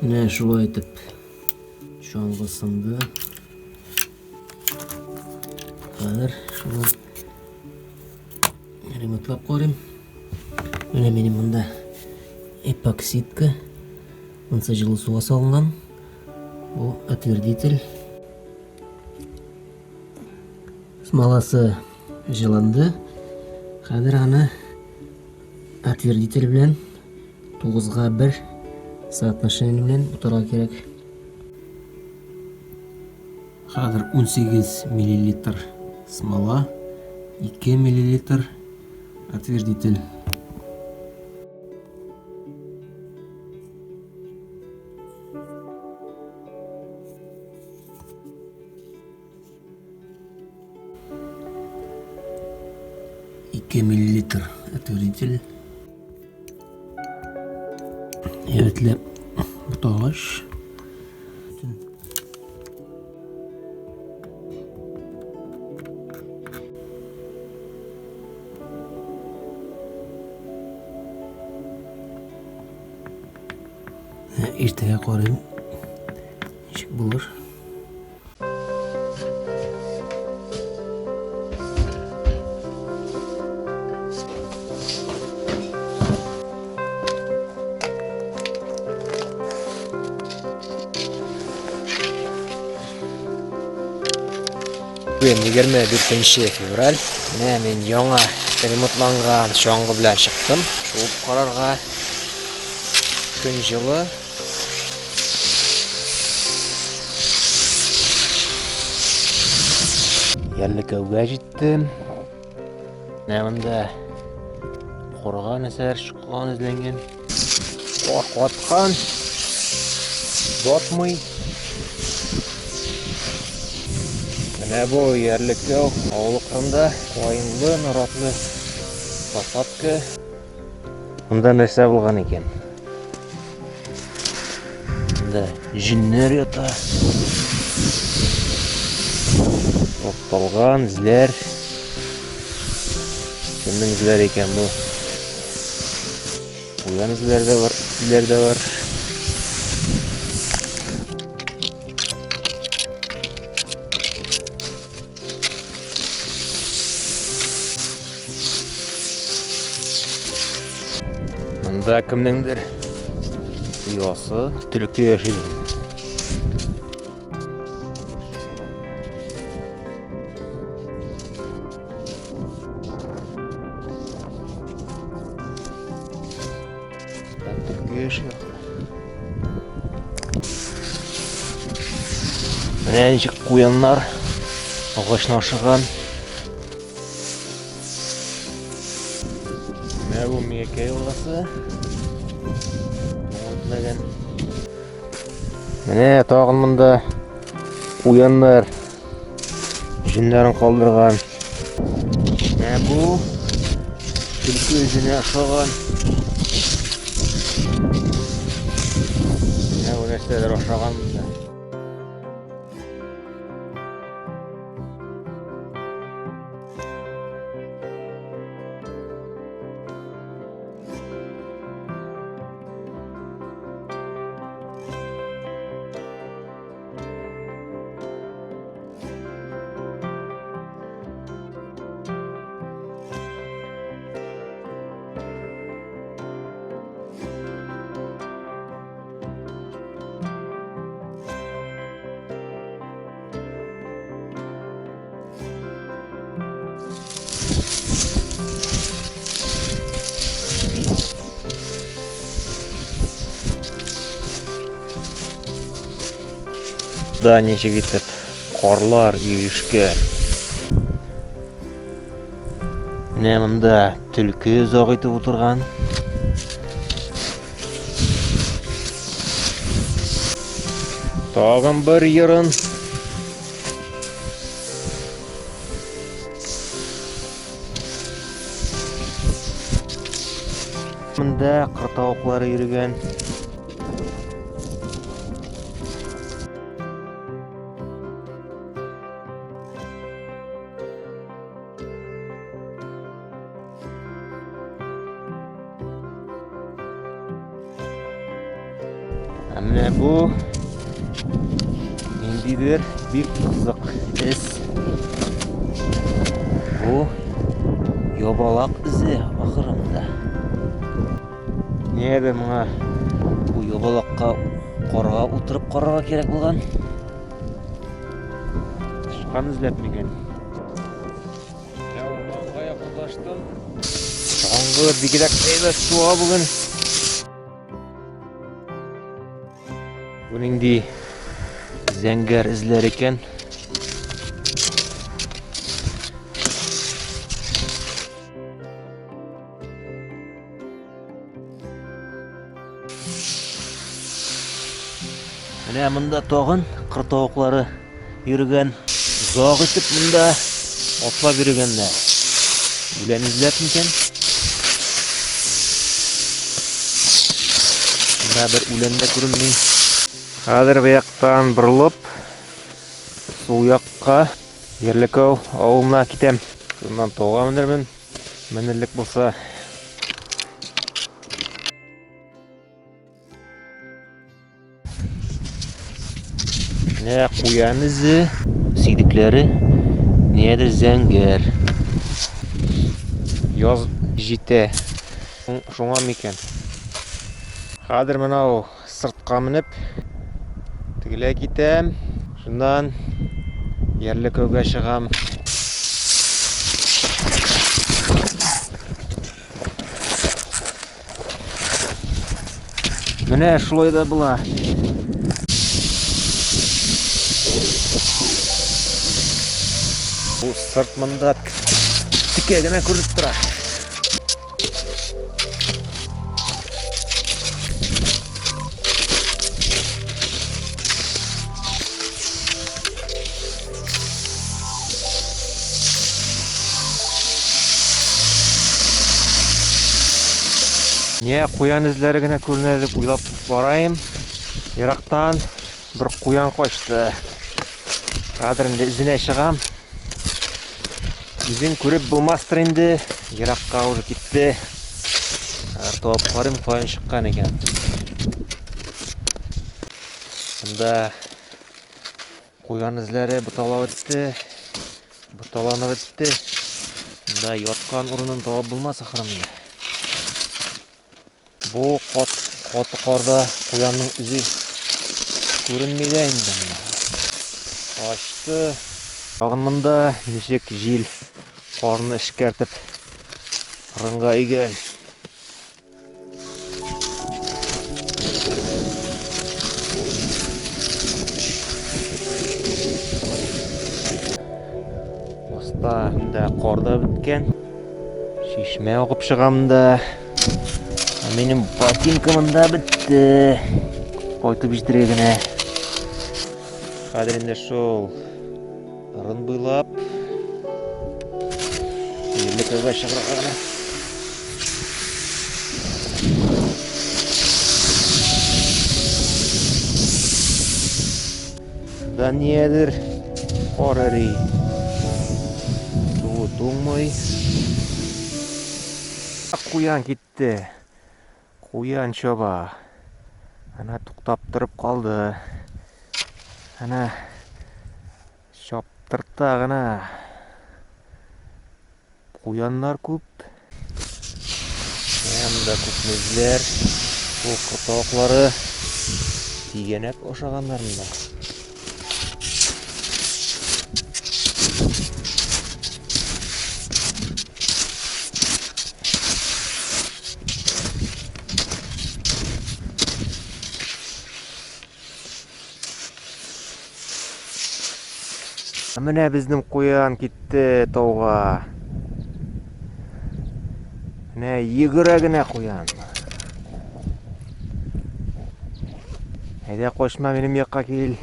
Менә шулай итеп чаңгы сынды. Хәзер шуны ремонтлап карыйм. Менә минем монда эпоксидка. Монысы җылы суга салынган. Бу отвердитель. Смоласы җылынды. Хәзер аны отвердитель белән 9-га 1 соотношение белән бутарга кирәк. Хәзер 18 миллилитр смола, 2 миллилитр отвердитель. 2 миллилитр отвердитель. Әйбәтләп бутагач. Иртәгә карыйм, ничек булыр. Бүген 24 февраль. Менә мин яңа ремонтланган чаңгы белән чыктым. Шуып карарга. Көн җылы. Ярлекәүгә җиттем. Менә монда корга нәрсәләр чыккан, эзләнгән. Кар каткан. Батмый. Менә бу Ярлекәү авылы кырында каенлы, наратлы посадка. Монда нәрсә булган икән? Монда җеннәр ята. Топталган эзләр. Кемнең эзләре икән бу? Куян эзләре дә бар, эзләр дә бар. Монда кемнеңдер оясы, төлке яши. Төлке яши. Менә ничек куяннар агачны ашаган. Менә бу Миякә елгасы. Үтмәгән. Менә тагын монда куяннар җеннәрен калдырган. Менә бу төлке үзенә ошаган. Менә бу нәрсәләр ашаган монда. Да, ничек итеп карлар ирешкән. Менә монда төлке озак итеп утырган. Тагын бер ерын. Монда кыр тавыклары йөргән. Ә менә бу ниндидер бик кызык эз. Бу ябалак эзе ахырында. Нигәдер моңа бу ябалакка карга утырып карарга кирәк булган. Тычкан эзләп микән? Ә урманга якынлаштым. Чаңгы бигрәк әйбәт шуа бүген. Бу нинди зәңгәр эзләр икән? Менә монда тагын кыр тавыклары йөргән. Озак итеп монда атлап йөргәннәр. Үлән эзләп микән? Монда бер үлән дә күренми. Хәзер бу яктан борылып, сул якка Ерлекау авылына китәм. Шуннан тауга менермен. Менерлек булса. Менә куян эзе, сидекләре ниядер зәңгәр. Яз җитә. Шуңа микән? Хәзер менә ул сыртка менеп, тегеләй китәм. Шуннан Ярлекәүгә чыгам. Менә шулай да була. Бу сырт монда текә генә күренеп тора. Нә куян эзләре генә күренә дип уйлап барайым. Ерактан бер куян качты. Хәзер инде эзенә чыгам. Үзен күреп булмастыр инде. Еракка уже китте. Хәзер табып карыйм, каян чыккан икән. Монда куян эзләре боталап бетте. Боталанып бетте. Монда яткан урынын табып булмас ахырында. Бу кат, каты карда куянның үзе күренми дә инде. Качты. Тагын монда ничек җил карны эшкәртеп рынга өйгән. Аста инде кар да беткән. Чишмә агып чыга монда. Ә минем ботинка монда бетте. Кайтып җитәргә генә. Хәзер инде шул ырын буйлап Җирлекәгә чыгарга гына. Да ниядер кар эри. Суы туңмый. Куян китте. Куян чаба. Ана туктап торып калды. Ана чаптырта гына. Куяннар күп. Менә монда күпме эзләр. Бу кыр тигәнәк ашаганнар монда. Менә безнең куян китте тауга. Менә йөгерә генә куян. Әйдә кочма, минем якка кил.